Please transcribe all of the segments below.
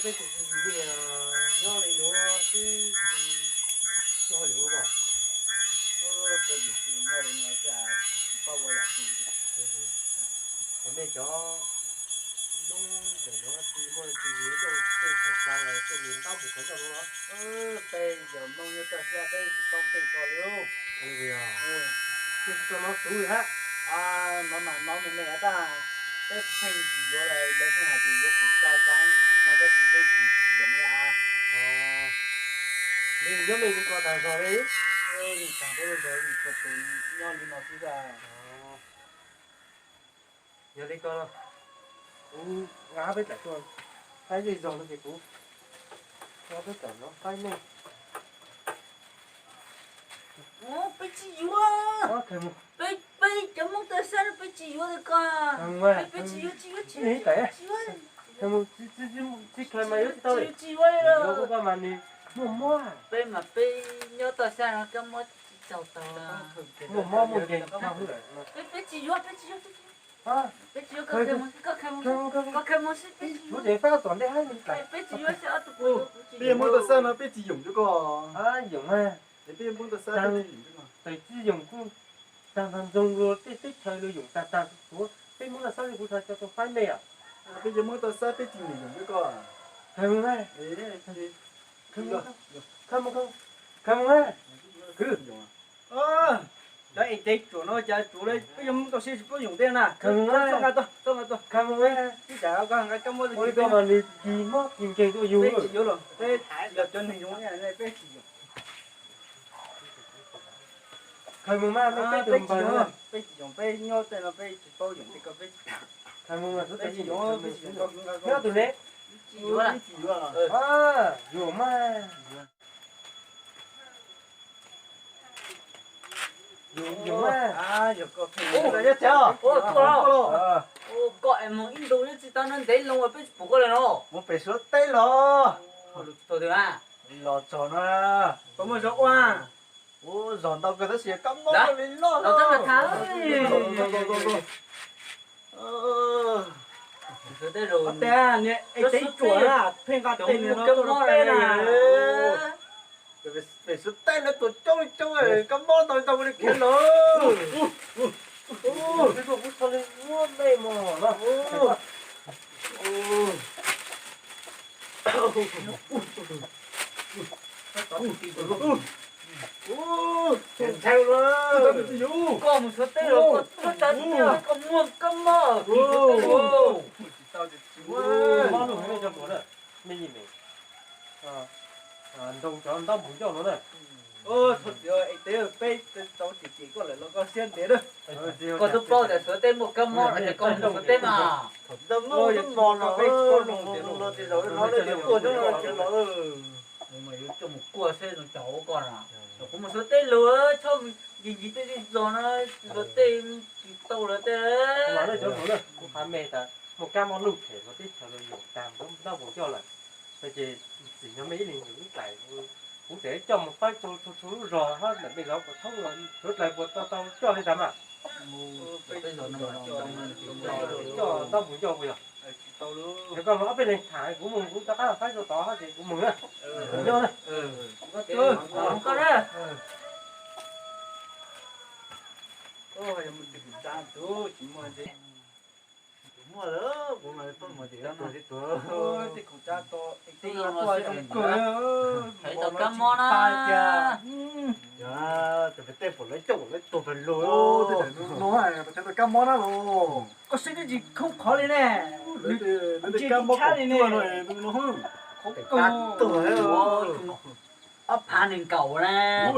Peb tus txiv nyob li nuav xwb, nyob hauj lwm ua koj. Peb tus txiv nyob li no xwb, tsis paub ua yam twg. Qhov nej cov Hmoob ntawm nuav tsis muaj tsis yug loj tej thaum ua los tej nws ntab mus qhov ncauj nuav los. Peb cov Hmoob nyob toj siab peb tsis paub tej ko li. Tsis tau nov xov li hab. Nov mas nov me me tab, peb pheej tsis yuav los lawv pheej hais tias yuav khoom tsa tsav no tab sis peb tsis yoom li as. Nws nyob me li ko tag zog li. Nws tag peb lub zog nws txhua tus nyob li no xwb tab. Yog li ko, kuv nqa peb tawm tuaj, faib zej zog no ces kuv nqa peb tawm no faib nej. Peb tsis yuav. Peb, peb cov Hmoob toj siab no peb tsis yuav li ko. Peb, peb tsis yuav, tsis yuav, tsis yuav, tsis yuav. Tsis khaws mas yuav tsis tau li. Yuav kuv koj mas nws muaj mob. Peb mas peb nyob toj siab no kab mob tsis txaus tau. Muaj mob muaj nkeeg. Peb, peb tsis yuav, peb tsis yuav, peb tsis yuav. Peb tsis yuav, koj khaws mus, koj khaws mus, koj khaws mus xwb, peb tsis yuav. Kuv tseem faib tom ntej hab li tas. Peb tsis yuav, peb tsis yuav. Peb Hmoob toj siab no peb tsis yoom li ko. Yoom mas. Peb Hmoob toj siab peb tsis yoom li ko. Tsis yoom kuj tag ntog ntsoog luag tej teb chaws luag yoom tag tag tuav, peb Hmoob toj siab li kuv tau coj tuaj faib nej os. Peb Hmoob toj siab peb tsis nyiam yoom li ko. Khaws mus mas. Khaws mus, khaws mus, khaws mus mas. Kwv. Cov es tes tsuam no cas tsuav li peb Hmoob toj siab tsis paub yoom tej na. Khaws mus mas. Khaws mus mas. Ua li ko mas nws kis mob kis nkeeg tuaj yug. Peb tsis yuav los, peb yog cov neeg zoo peb tsis yoom. Khaws mus mas, peb tsis yoom, peb nyob tej no peb tsis paub yoom tej ko peb tsis. Khaws mus mas, peb tsis yoom, peb tsis yoom. Nyob tus ne? Tsis yuav, tsis yuav. Yuav mas. Yuav mas. Koj es moog ib ntus nyob tsis tau ntev loo peb tsis pum koj li no. Mus pem Suav teb los. Los txog no, koj muaj zog ua. Ua zog ntau kawg tab sis kab mob li loj. Tes, niag es tes tsuam na, pheej nqa tes no tuaj rau peb na. Pem Suav teb lawv tuaj coob li coob, kab mob ntau ntau li khiav los. Kuv txhaj li muab mej mog. Koj mus Suav teb los koj txhaj li koj muaj kab mob. Mob lug heev nej cov hluas na, mej yim me ntoo cov ntaub npus ncauj no na. Txhob txwv, es tes peb tau cem cem koj lawm los koj siab ntev na. Koj twb paub tias Suav teb muaj kab mob no ces koj mus Suav teb mas. Thaum ntawd no peb tsis paub zoo tias no tias zaum no lawv cov kuaj coob no ces los. Mus mas yuav coj mus kuaj seb zoo cas ua koj na. Kuv mus Suav teb lug txhob ncig ncig tej zej zog no, luag tej tsis tau luag tej. Kuv qha mej tas muaj kab mob lug phem luag teb chaws luag yoom tag ntaub npus ncauj lawm, no ces tsim nyog mej ib leeg yoom ib dlaim. Kuv tseem coj mus faib rau txhua lub zog hab ntawm mej zov puas thoob los Suav dlaim puas tau tau coj li tas mas. Coj ntaub npus ncauj puas yog? Yog koj mus ob peb leeg tham kuv mus kuv rov qab faib rau tod hab ces kuv mus na. Nyob na. Koj na. Muaj lawm, kuv mas tuaj mus ces tuag li tuag. Hais tau kab mob na. Tej pom lawv coj lawv tuag pes lug. Kab mob na los. Koj saib twb tsis khoob qhov li ne. Nws tsis tshab li ne. Nws no. Ob phav nees nkaum na,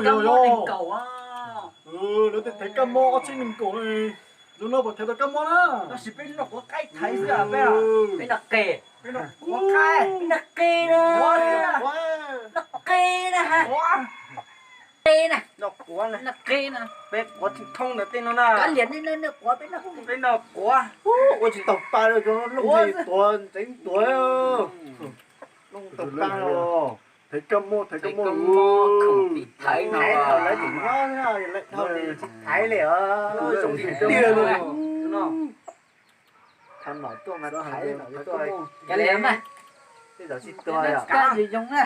kab mob nees nkaum. Lawv tias thev kab mob ob txhiab nees nkaum na, zoo no puas thev tau kab mob na? Tab sis peb noj quav qaib thaiv xwb, peb noj qe, peb noj qe na, noj qe na, qe na, noj qe na, peb quav thoob ntawd tej no na, kav liam nej noj quav, peb noj quav, ua tsis tau pa li, cov looj tuav ntxeev tuav, looj tau pa los. Thev kab mob, thev kab mob, thaiv no, lawv tsis nyob, lawv tsis thaiv li os. Zoo tiag li. Thaiv no tuaj mas thaiv no tuaj, kav liam mas, tej zaum tsis tuag yom. Kab zoo na.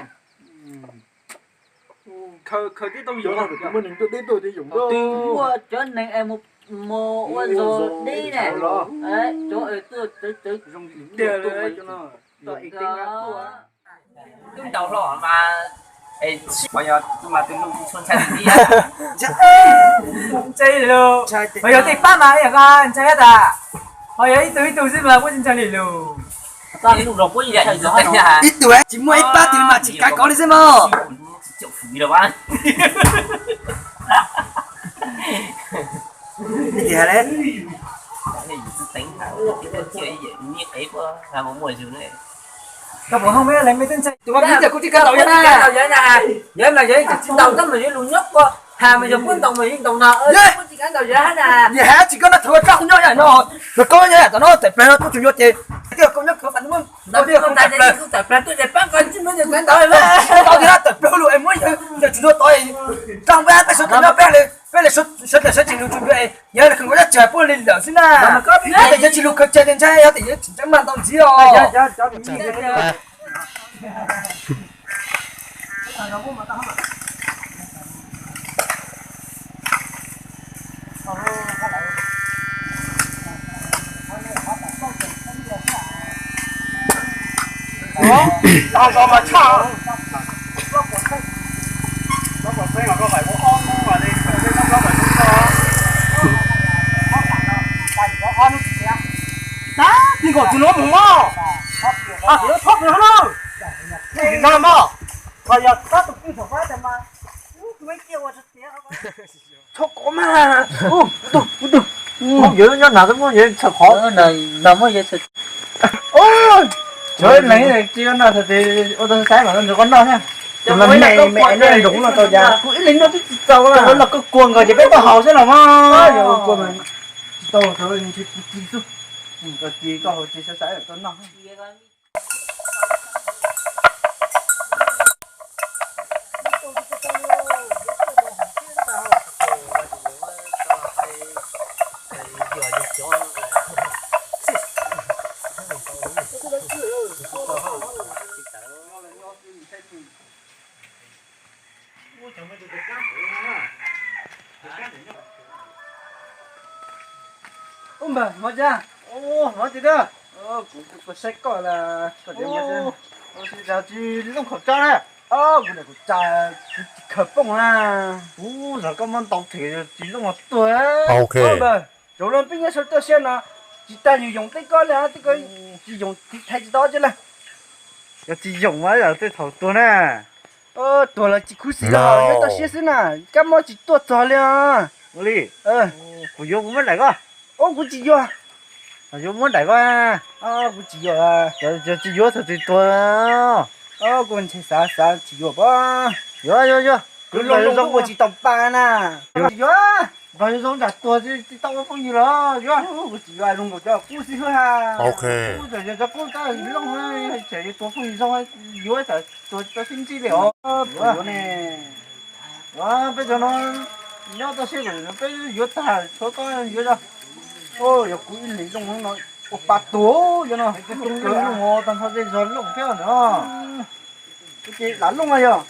Khaws, khaws tib tau yoov, muaj neeg tuaj deb tuaj tib yoov, twb muaj cov neeg es mus ua zog deb na, cov es tuaj txawv txawv zoo tiag li. Twb ntaus hlo mas, es sib pom yog mas tus nug tsis tshua ntshai li. Ntshai li, mas yog tej pab mas yog ntshai tas, ho yog ib tug ib tug xwb mas kuj tsis ntshai li lus. Ib tug tsis muaj ib pab twg mas tsis kav kov li xwb mog. Koj puas hoob me leej me teb ntshai tus mas vim tias kuv tsis kav ntaus yawg na. Yawg mas yawg tsis ntaus koj mas yawg lus nyob ko, has mas yog kuv ntaus mas yawg ntaus no, kuv tsis kav ntaus yawg na. Yawg has tsis koj no thaum koj nyob yam no, yog koj nyob yam tom no tawm plaws no kuj tsis yuav ces, tias koj nyob koj fais muab ntaus tias koj tawm plaws, tawm plaws tuaj ces pab koj tsis muab yawg kav ntaus, tawm plaws lus es muab yawg tsis yuav tod, tag peb peb sawv daws nyob peb li, peb li sawv daws sawv tsees lus tsis yuav, yawg li khawv nkaus dab tsi puab li lawm xwb na. Yog tias yawg tsis lus khawv tsees li ntshai, yog tias yawg tsis ntshai mas ntaus ntxiv os. Tab tis kom tsis nuav mus mog, tab tis thob pes no na, no mog, yog tab tus pwj thaum pab tas mas, txhob kov mas, kuv tug, kuv tug, yawg nyob nag twb muab yawg txhaws qhov, nag muab yawg txhaws. Sawv lees tsis noj txhaws tes ua tau saib mas nrog koj noj thiab. Tus no me me noj nroo no tau cas, kuv ib leeg noj twb tsis txaus, ua los koj kua nkaus ces peb tuaj haus xwb los mas. Tsis tau, tsis xwb, koj ci koj haus ci saib saib tau noj. Ub npawg, hmov cas? Hmov tiag tiag. Kuv tuaj saib koj las, koj tias tsis looj khaum tsab na. Kuv niam kuv tsa, kuv tsis khaws pooj na. Kuv zam koj muab ntaus them tsis looj los tuag. Npawg, zaum no peb nyob sawv toj siab no, tsis tas yus yoom tej koj li, tej koj tsis yoom thaiv tsis tau tsi lawm. Yog tsis yoom mas tej thaum tuag na. Tuag los tsis khuv xim, nyob toj siab xwb na, kab mob tsis tuaj txog li os. Li, kuv yuav kuv muab daim koj. Kuv tsis yuav. Yuav muab daim koj. Kuv tsis yuav. Yog tsis yuav txog tsis tuag. Kuv ntshe xav xav tsis yuav pob. Yuav yuav yuav. Kuv zoo zoo ua tsis tau pa na. Yuav. Nrog yuav zoo nram tuag tsis tau ua phooj ywg los yuav. Kuv tsis yuav, zoo nkaus cov qub xwb ha. Kuv txawm yog cov qub tab looj, tseem yuav tuag phooj ywg zoo, yuav txawm tuag tsis tau sib ntsib li os. Yuav ne. Peb cov no nyob toj siab, peb yuav tag tshuav koj yuav zog. Yog kuv ib leeg looj no ua pa tuag yog no, looj tag nrho zej zog looj thiab no. Ces lam looj yog.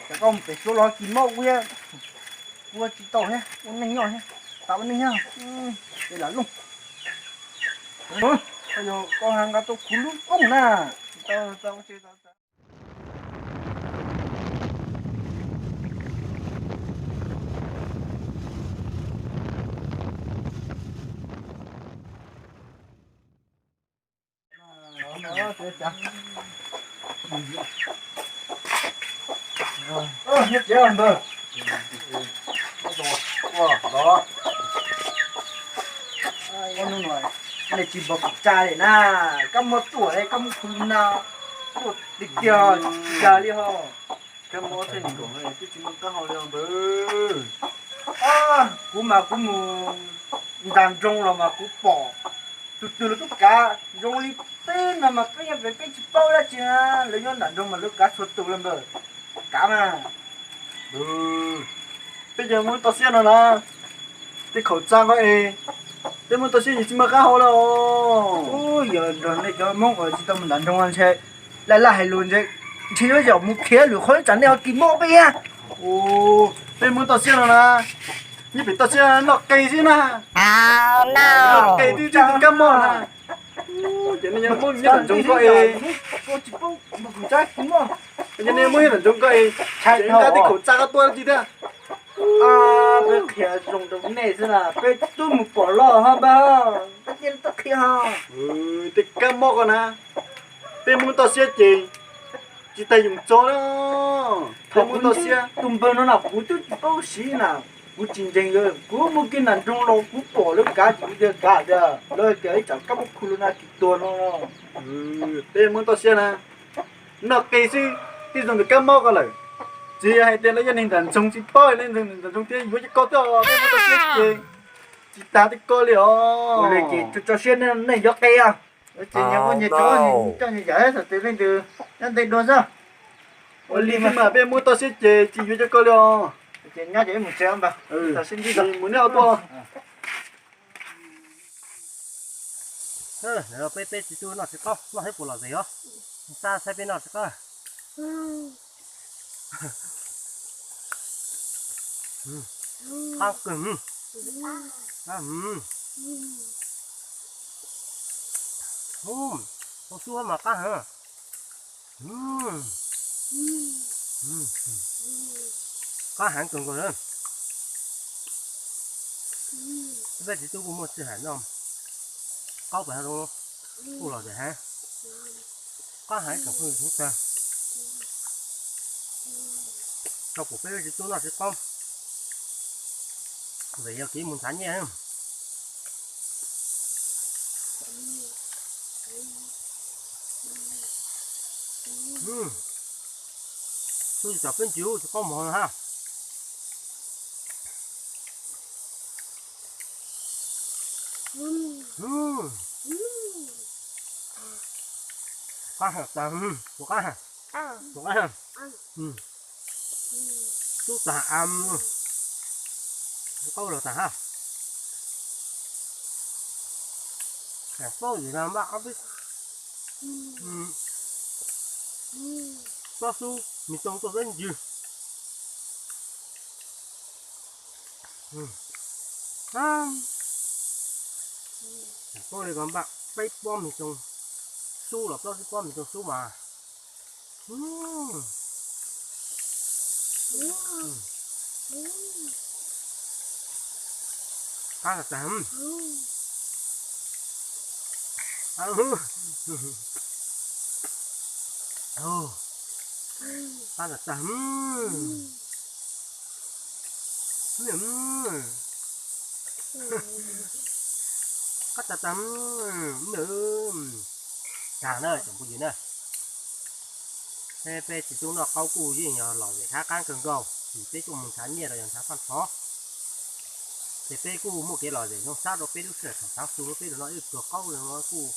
Ces koj mus pem suav los kis mob ua, ua tsis tau thiab, ua neej nyob thiab, tas ua neej nyob. Ces lam looj. Koj ha nqa tau kuv lub looj na. Nyob tsev ntawd. Hnub no nej tsis npog kuv tsa li na, kab mob tuaj kab mob khw na, tuaj tiag tiag li ho. Kab mob thiab nkaus twb tsis muaj qab hau li os npawg. Kuv mas kuv mus nram nroog los mas kuv pom tus twg los twb kav, zoo li peb no mas peb nyob pem peb tsis paub dab tsi na, lawv nyob nram nroog mas lawv kav txhua tus los npawg, kav mas. Peb yog muaj toj siab no na, tej khaum txaj nqo es, peb muaj toj siab yeej tsis muaj qab hau lawm os. Yog nrog nej cov Hmoob uas tsis tau mus nram nroog ntshe laj laj hais lus ntshe, ntshe yuav yaum mus khiav lwm qhov tsam nej ho kis mob peb thiab. Peb muaj toj siab no na, nyob pem toj siab noj qe xwb na. Noj qe twb tsis kab mob na. Ces nej nyob Hmoob nyob nram nroog ko es, nej Hmoob nyob nram nroog ko es, ces nqa tej khaum txaj koj tuaj dab tsi thiab. Peb qhia zoo rau nej xwb na, peb twb mus pom los ho npawg, peb thiaj li tuaj qhia ho. Tej kab mob ko na, peb muaj toj siab ces tsis tas yoos txog na. Peb muaj toj siab. Tus npawg no na kuv twb tsis paub siv na, kuv tsis ntseeg, kuv mus kiag nram nroog los kuv pom lawv kav ces kuv thiaj kav tias lawv hais tias ib tsam kab mob khu lawm na tsis tuag no. Peb muaj toj siab na, noj qe xwb twb zoo tus kab mob ko lawm. Tsis yog hais tias lawv yog neeg nram nroog tsis paub, neeg nram nroog thiaj yuav cov ko thiab, peb muaj toj siab ces tsis tas tej ko li os. Ua li ces tso siab nej yuav qe os. Ces nyias ua nyias tso, coj nyias yam txawm tias leej twg nyob ntev dua xwb. Ua li mas peb muaj toj siab ces tsis yuav cov ko li os. Ces nyob ces mus tsev npawg, mus neb ho tuaj. Peb peb txiv tub noj txiv qaub noj thiab puas lom zem os. Xab saib peb noj txiv qaub. Qab kawg. Tau xub mas qab heev. Qab heev kawg nkaus na. Peb txiv tub kuj muaj txij hais noj qaub pem hav zoov, kuj lom zem heev. Qab heev tsoom phooj ywg txhua tag. Tau pom peb txiv tub noj txiv qaub, vim yog kev mus nrhav nyiaj. Tub tsis tau peb ntsis txiv qaub mov ha. Qab heev tas, puas qab? Puas qab? Tub tas, qaub los tas ha. Paub yim no npaj ob peb tsob xub mis tooj tuaj peb ntsis. Paub li ko npaj peb pob mis tooj xub los plaub tsib pob mis tooj xub mas. Qab tas tas. Qab tas tas. Qab tas tas. Tag na tsoom phooj ywg na. Peb txiv tub noj qaub kuj yeej yog lom zem thab qab kawg nkaus, vim peb kuj mus nrhav nyiaj los yog nrhav faj thov. Ces peb kuj muaj kev lom zem zoo sab rau peb lub sij hawm thaum xub peb rau no ib pluag qaub li no kuj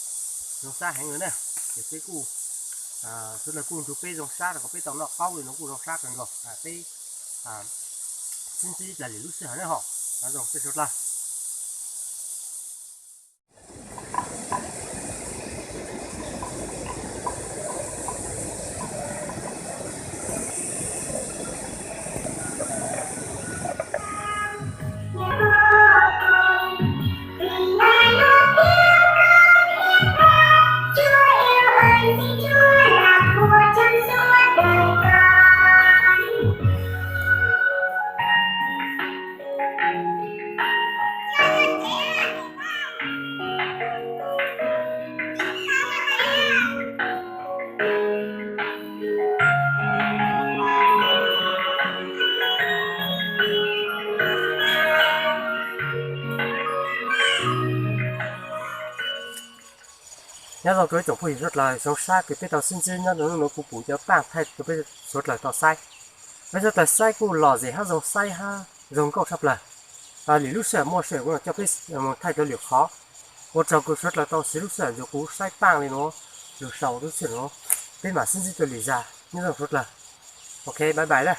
zoo sab heev li na. Ces peb kuj, sawv daws kuj nrug peb zoo sab rau kom peb tau noj qaub li no kuj zoo sab kawg nkaus. Peb sib ntsib ib plag lwm lub sij hawm na ho. Nyob zoo peb suav dlawg. Nyob zoo rau ib tsoom phooj ywg suav dlawg, zoo sab kws peb tau sib ntsib nyob rau hnub nuav kuv pum cov paaj thaij rau peb suav dlawg tau saib. Peb suav dlawg saib kuj lom zem hab zoo saib hab zoo nkauj tshaj plawg. Lwm lub sij hawm muaj sij hawm kuv mam coj peb mus thaij rau lwm qhov. Ua tsaug kws suav dlawg tau siv lub sij hawm nrug kuv saib paaj li nuav, lug sau lub sij hawm nuav. Peb mam sib ntsib rau lwm zag, nyob zoo suav dlawg. Ok, bye bye na.